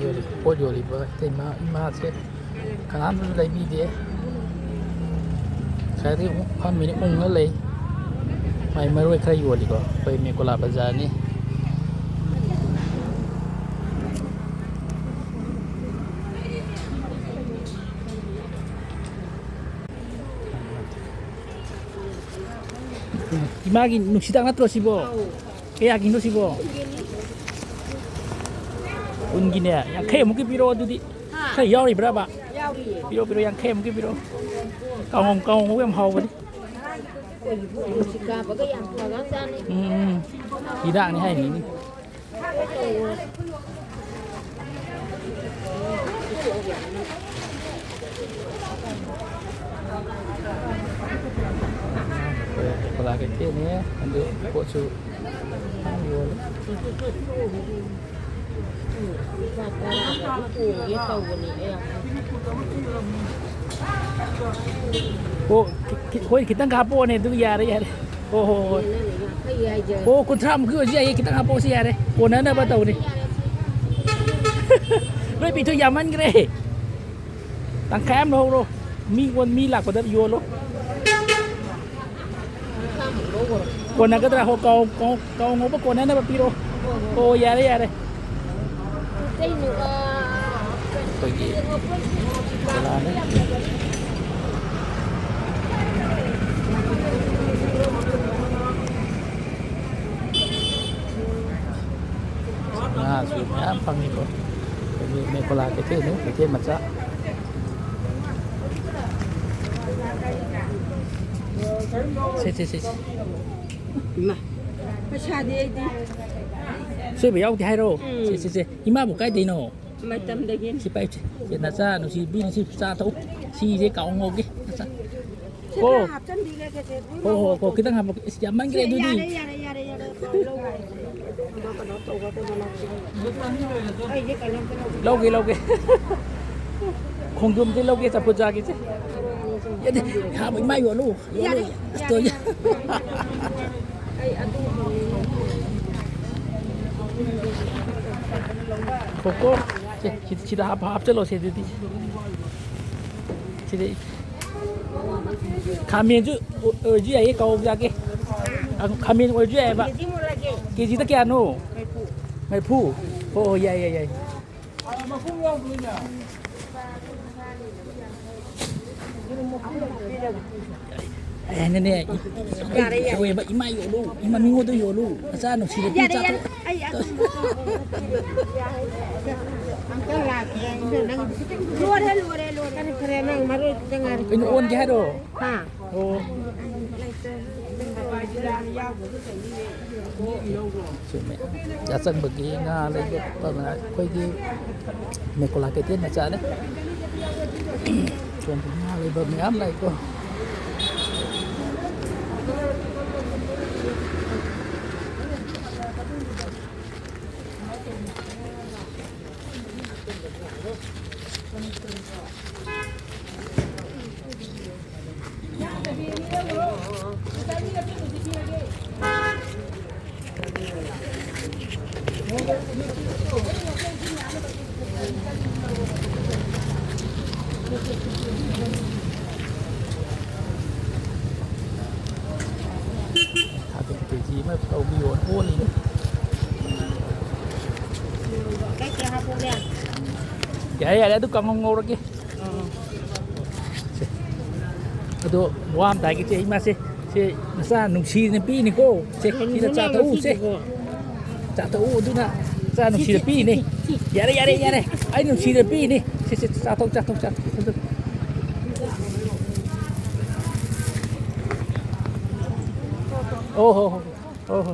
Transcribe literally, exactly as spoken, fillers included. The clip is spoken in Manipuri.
ꯌꯣꯜꯂꯤ-, ꯄꯣꯠ ꯌꯣꯜꯂꯤꯕ ꯏꯇꯩꯃ, ꯏꯃꯥꯁꯦ ꯀꯅꯥꯝꯇꯁꯨ ꯂꯩꯕꯤꯗꯦ꯫ ꯉꯁꯥꯏꯗꯒꯤ ꯑꯃꯨꯛ ꯐꯝꯃꯤꯅꯤ, ꯎꯪꯉ ꯂꯩ꯫ ꯃꯥꯏ ꯃꯔꯣꯏ ꯈꯔ ꯌꯣꯜꯂꯤꯀꯣ, ꯑꯩꯈꯣꯏ ꯃꯦꯀꯣꯂꯥ ꯕꯖꯥꯔꯅꯤ꯫ ꯏꯃꯥꯒꯤ ꯅꯨꯡꯁꯤꯗꯥꯛ ꯅꯠꯇ꯭ꯔꯣ ꯁꯤꯕꯣ? ꯑꯧ꯫ ꯀꯌꯥꯒꯤꯅꯣ ꯁꯤꯕꯣ? ꯀꯨꯟꯒꯤꯅꯤ꯫ ꯀꯨꯟꯒꯤꯅꯦ, ꯌꯥꯡꯈꯩ ꯑꯃꯨꯛꯀꯤ ꯄꯤꯔꯛꯑꯣ ꯑꯗꯨꯗꯤ꯫ ꯍꯥ? ꯈꯔ ꯌꯥꯎꯔꯤꯕ꯭ꯔꯕ? ꯌꯥꯎꯔꯤꯌꯦ꯫ ꯄꯤꯔꯛꯑꯣ, ꯄꯤꯔꯛꯑꯣ, ꯌꯥꯡꯈꯩ ꯑꯃꯨꯛꯀꯤ ꯄꯤꯔꯛꯑꯣ꯫ ꯀꯥꯡꯉꯧ, ꯀꯥꯡꯉꯧ ꯉꯧꯕ ꯌꯥꯝ ꯍꯥꯎꯕꯅꯤ꯫ ꯅꯨꯡꯁꯤ ꯀꯥꯕꯒ ꯌꯥꯝ ꯐꯒ꯭ꯔꯖꯥꯠꯅꯤ꯫ ꯎꯝ, ꯎꯝ꯫ ꯍꯤꯗꯥꯛꯅꯤ ꯍꯥꯏꯅꯤꯅꯦ꯫ ꯀꯣꯂꯥ ꯀꯩꯊꯦꯜꯅꯦ, ꯑꯗꯨ ꯄꯣꯠꯁꯨ ꯌꯥꯝ ꯌꯣꯜꯂꯤ꯫ ꯑꯣ, ꯈꯤ-, ꯈꯤ-, ꯍꯣꯏ, ꯈꯤꯇꯪ ꯍꯥꯞꯄꯛꯑꯣꯅꯦ, ꯑꯗꯨ ꯌꯥꯔꯦ, ꯌꯥꯔꯦ꯫ ꯍꯣꯏ, ꯍꯣꯏ, ꯍꯣꯏ꯫ ꯑꯣ, ꯀꯨꯟꯊ꯭ꯔꯥꯃꯨꯛꯀꯤ ꯑꯣꯏꯔꯁꯨ ꯌꯥꯏꯌꯦ, ꯈꯤꯇꯪ ꯍꯥꯞꯄꯛꯑꯣꯁꯤ ꯌꯥꯔꯦ, ꯀꯣꯟꯅꯅꯕ ꯇꯧꯅꯤ꯫ ꯂꯣꯏ ꯄꯤꯊꯣꯛ, ꯌꯥꯝꯃꯟꯈ꯭ꯔꯦ꯫ ꯇꯪꯈꯥꯏ ꯑꯃ ꯂꯧꯍꯧꯔꯣ꯫ ꯃꯤ ꯑꯣꯟ-, ꯃꯤ ꯂꯥꯛꯄꯗ ꯌꯣꯜꯂꯣ꯫ ꯀꯣꯟꯅꯒꯗ꯭ꯔꯥ? ꯍꯣ, ꯀꯥꯎ-, ꯀꯥꯎ-, ꯀꯥꯎ ꯉꯧꯕ ꯀꯣꯟꯅꯅꯕ ꯄꯤꯔꯛꯑꯣ꯫ ꯍꯣ, ꯌꯥꯔꯦ, ꯌꯥꯔꯦ꯫ ꯑꯩꯈꯣꯏꯒꯤ ꯀꯣꯂꯥꯅꯦ꯫ ꯉꯥꯁꯨ ꯃꯌꯥꯝ ꯐꯪꯉꯤꯀꯣ꯫ ꯑꯩꯈꯣꯏꯒꯤ ꯃꯦꯀꯣꯂꯥ ꯀꯩꯊꯦꯜꯅꯤ, ꯀꯩꯊꯦꯜ ꯃꯆꯥ꯫ ꯁꯦ, ꯁꯦ, ꯁꯦ, ꯁꯦ꯫ ꯏꯃꯥ, ꯄꯩꯁꯥꯗꯤ ꯑꯩꯗꯤ꯫ ꯑꯁꯣꯏꯕ ꯌꯥꯎꯗꯦ ꯍꯥꯏꯔꯣ? ꯎꯝ꯫ ꯁꯦ, ꯁꯦ, ꯁꯦ꯫ ꯏꯃꯥꯕꯨ ꯀꯥꯏꯗꯩꯅꯣ? ꯃꯇꯝꯗꯒꯤꯅꯤ꯫ ꯁꯤ ꯄꯥꯏꯌꯨꯁꯦ꯫ ꯁꯦ, ꯅꯆꯥ ꯅꯨꯡꯁꯤꯕꯤꯅ ꯁꯤ ꯆꯥ ꯊꯛꯎ꯫ ꯁꯤꯁꯦ ꯀꯥꯡꯉꯧ ꯉꯧꯒꯦ꯫ ꯅꯆꯥ꯫ ꯁꯤ ꯀꯣ꯫ ꯈꯔ ꯍꯥꯞꯆꯤꯟꯕꯤꯈ꯭ꯔꯒꯦ, ꯁꯦ꯫ ꯍꯣ, ꯍꯣ, ꯍꯣ, ꯈꯤꯇꯪ ꯍꯥꯞꯄꯛꯀꯦ꯫ ꯑꯁ, ꯌꯥꯝꯃꯟꯈ꯭ꯔꯦ ꯁꯦ, ꯑꯗꯨꯗꯤ꯫ ꯌꯥꯔꯦ, ꯌꯥꯔꯦ, ꯌꯥꯔꯦ, ꯌꯥꯔꯦ꯫ ꯂꯧ, ꯂꯧ꯫ ꯑꯗꯣ ꯀꯩꯅꯣ ꯇꯧꯕ, ꯀꯩꯅꯣ ꯂꯥꯛꯄꯤꯔꯣ꯫ ꯑꯩꯁꯦ ꯀꯩꯅꯣꯝꯇ ꯂꯧꯒꯦ꯫ ꯂꯧꯒꯦ, ꯂꯧꯒꯦ꯫ ꯈꯣꯡꯗ꯭ꯔꯨꯝꯁꯦ ꯂꯧꯒꯦ, ꯆꯝꯐꯨꯠ ꯆꯥꯒꯦꯁꯦ꯫ ꯌꯥꯗꯦ, ꯍꯥꯞꯄ ꯏꯃꯥ ꯌꯣꯜꯂꯨ, ꯌꯣꯜꯂꯨ꯫ ꯌꯥꯔꯦ, ꯑꯁ, ꯇꯧ-, ꯌꯥꯔꯦ, ꯌꯥꯔꯦ꯫ ꯑꯩ ꯑꯗꯨ ꯈꯣꯀꯣ꯫ ꯁꯤ-, ꯁꯤꯗ ꯍꯥꯞ-, ꯍꯥꯞꯆꯜꯂꯣꯁꯦ ꯑꯗꯨꯗꯤ꯫ ꯁꯤꯗ ꯈꯥꯃꯦꯟꯁꯨ ꯑꯣꯏꯔꯁꯨ ꯌꯥꯏꯌꯦ, ꯀꯥꯎꯕ ꯌꯥꯒꯦ꯫ ꯑ, ꯈꯥꯃꯦꯟ ꯑꯣꯏꯔꯁꯨ ꯌꯥꯏꯌꯦꯕ꯫ ꯀꯦꯖꯤꯗ ꯀꯌꯥꯅꯣ? ꯃꯔꯤꯐꯨ꯫ ꯍꯣ, ꯍꯣ, ꯌꯥꯏ, ꯌꯥꯏ, ꯌꯥꯏ꯫ ꯑꯦ, ꯅꯦꯅꯦ, ꯌꯥꯔꯦ, ꯌꯥꯔꯦ꯫ ꯏꯃꯥ ꯌꯣꯜꯂꯨ, ꯏꯃꯥ ꯃꯤꯉꯣꯟꯗ ꯌꯣꯜꯂꯨ꯫ ꯃꯆꯥ ꯅꯨꯡꯁꯤꯕ ꯄꯤ ꯌꯥꯔꯦ, ꯆꯥꯊꯣꯛ-, ꯌꯥꯔꯦ꯫ ꯑꯩ ꯑꯗꯨꯝ ꯑꯝꯇ ꯂꯥꯛꯀꯦ꯫ ꯂꯣꯏꯔꯦ, ꯂꯣꯏꯔꯦ, ꯂꯣꯏꯔꯦ꯫ ꯐꯔꯦ, ꯐꯔꯦ, ꯅꯪ ꯃꯔꯣꯏ ꯈꯛꯇ ꯉꯥꯏꯔꯦ꯫ ꯀꯩꯅꯣ ꯑꯣꯟꯒꯦ ꯍꯥꯏꯔꯣ? ꯍꯥ? ꯑꯣ꯫ ꯆꯨꯝꯃꯦ꯫ ꯌꯥꯆꯪꯕꯒꯤ ꯉꯥ ꯂꯩꯕ ꯈꯣꯠꯄ ꯃꯌꯥꯝ, ꯑꯩꯈꯣꯏꯒꯤ ꯃꯦꯀꯣꯂꯥ ꯀꯩꯊꯦꯜ ꯃꯆꯥꯅꯦ꯫ ꯁꯣꯝꯗ ꯉꯥ ꯂꯩꯕ ꯃꯌꯥꯝ ꯂꯩꯀꯣ꯫ ꯊꯥꯗꯣꯛ ꯀꯦ ꯖꯤ ꯑꯃ ꯇꯧꯕꯤꯌꯣꯅ ꯑꯣꯜꯂꯤꯅꯦ꯫ ꯌꯥꯔꯦ, ꯌꯥꯔꯦ, ꯑꯗꯨ ꯀꯥꯡꯉꯧ ꯉꯧꯔꯒꯦ꯫ ꯁꯦ꯫ ꯑꯗꯣ ꯋꯥ ꯑꯝꯇ ꯍꯥꯏꯒꯦ, ꯏꯆꯦ, ꯏꯃꯥꯁꯦ, ꯁꯦ ꯅꯆꯥ ꯅꯨꯡꯁꯤꯅ ꯄꯤꯅꯤꯀꯣ꯫ ꯁꯦ, ꯁꯤꯗ ꯆꯥ ꯊꯛꯎ, ꯁꯦ꯫ ꯆꯥ ꯊꯛꯎ, ꯑꯗꯨꯅ ꯅꯆꯥ ꯅꯨꯡꯁꯤꯅ ꯄꯤꯅꯤ꯫ ꯌꯥꯔꯦ, ꯌꯥꯔꯦ, ꯌꯥꯔꯦ꯫ ꯑꯩ ꯅꯨꯡꯁꯤꯅ ꯄꯤꯅꯤ꯫ ꯁꯦ, ꯁꯦ, ꯆꯥ ꯊꯛꯎ, ꯆꯥ ꯊꯛꯎ, ꯆꯥ ꯊꯛꯎ꯫ ꯑꯣ ꯍꯣ ꯍꯣ꯫ ꯑꯣ ꯍꯣ꯫